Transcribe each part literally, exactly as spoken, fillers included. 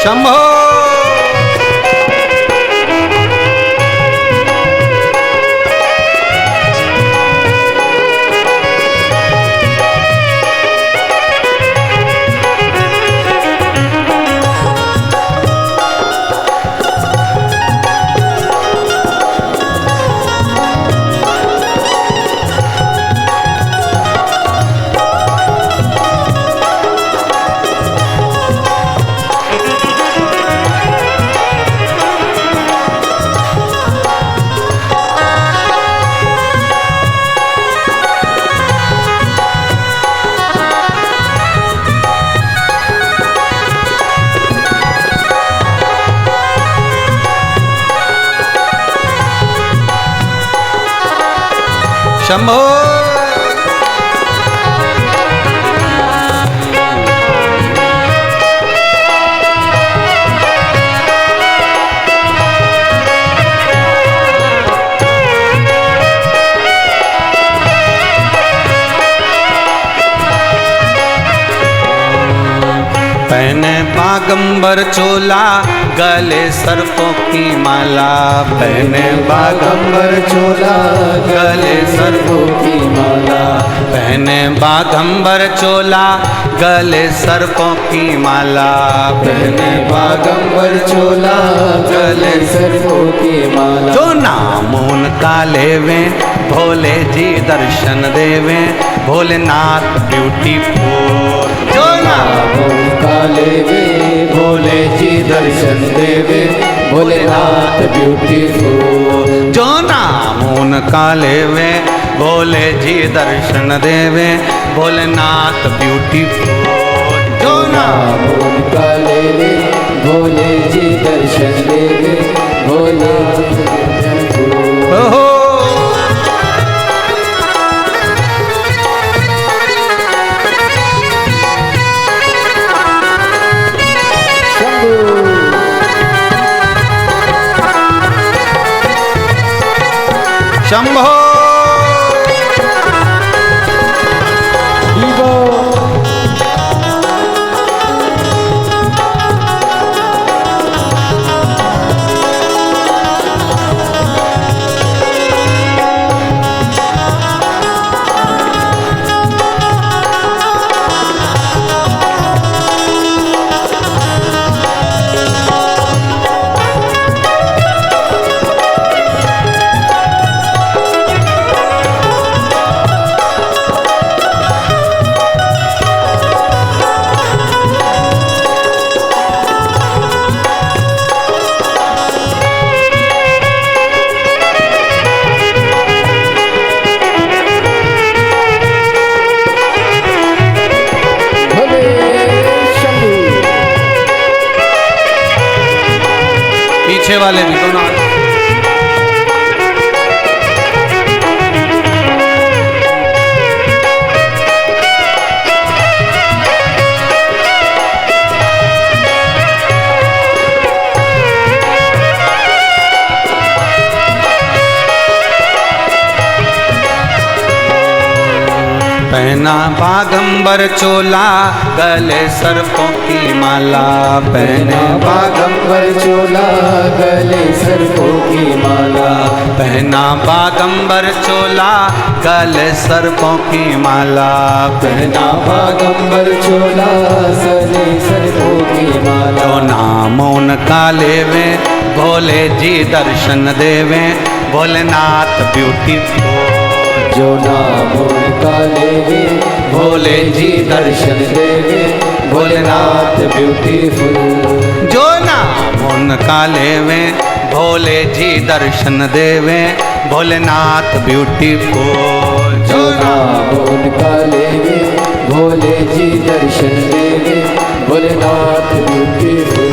शंभो। शंभो। पहने बागंबर चोला, गले सर्पों की माला। पहने बागंबर चोला, गले सर्पों की माला। पहने बागंबर चोला, गले सर्पों की माला। पहने बागंबर चोला, गले सर्पों की माला। जो नाम उनका लेवे, भोले जी दर्शन देवे। भोलेनाथ ब्यूटीफुल। जो नाम उनका लेवे, भोले जी दर्शन देवे। भोलेनाथ ब्यूटीफुल। जो नाम उनका लेवे, भोले जी दर्शन देवे। भोलेनाथ ब्यूटीफुल। जो नाम नाम उनका लेवे, भोले जी दर्शन देवे। भोले जी दर्शन देवे। ओहो। शंभू। शंभो। शिवो। भोले शंभू। पीछे वाले भी दोनों हाथ। पहना बागंबर चोला, गले सर्पों की माला। पहना बागंबर चोला, गले सर्पों की माला। पहना बागंबर चोला, गले सर्पों की माला। पहना बागंबर चोला, गले सर्पों की माला। जो नाम उनका लेवे, भोले जी दर्शन देवे। भोलेनाथ ब्यूटीफुल। जो नाम उनका लेवे, भोले जी दर्शन देवे। भोलेनाथ ब्यूटीफुल। जो नाम उनका लेवे, भोले जी दर्शन देवे। भोलेनाथ ब्यूटीफुल। जो नाम उनका लेवे, भोले जी दर्शन देवे। भोलेनाथ ब्यूटीफुल।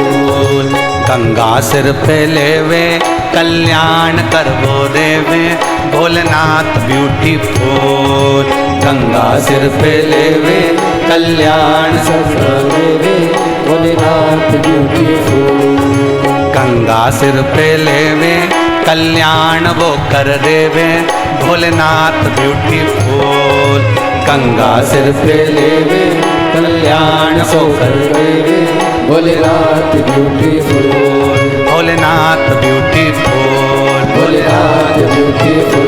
गंगा सिर पे लेवे, कल्याण करवो देवे। भोलेनाथ ब्यूटीफुल। गंगा सिर पे लेवे, कल्याण सब देवे। भोलेनाथ ब्यूटीफुल। गंगा सिर पे लेवे, कल्याण वो कर देवे। भोलेनाथ ब्यूटीफुल। गंगा सिर पे लेवे, कल्याण सो कर देवे, Bholenath beautiful। Bholenath beautiful। Bholenath beautiful।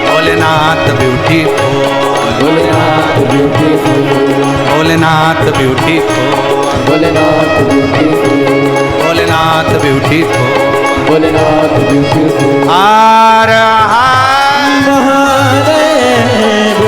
Bholenath beautiful। Bholenath beautiful। Bholenath beautiful। Bholenath beautiful। Bholenath beautiful। Bholenath beautiful। हर हर महादेव।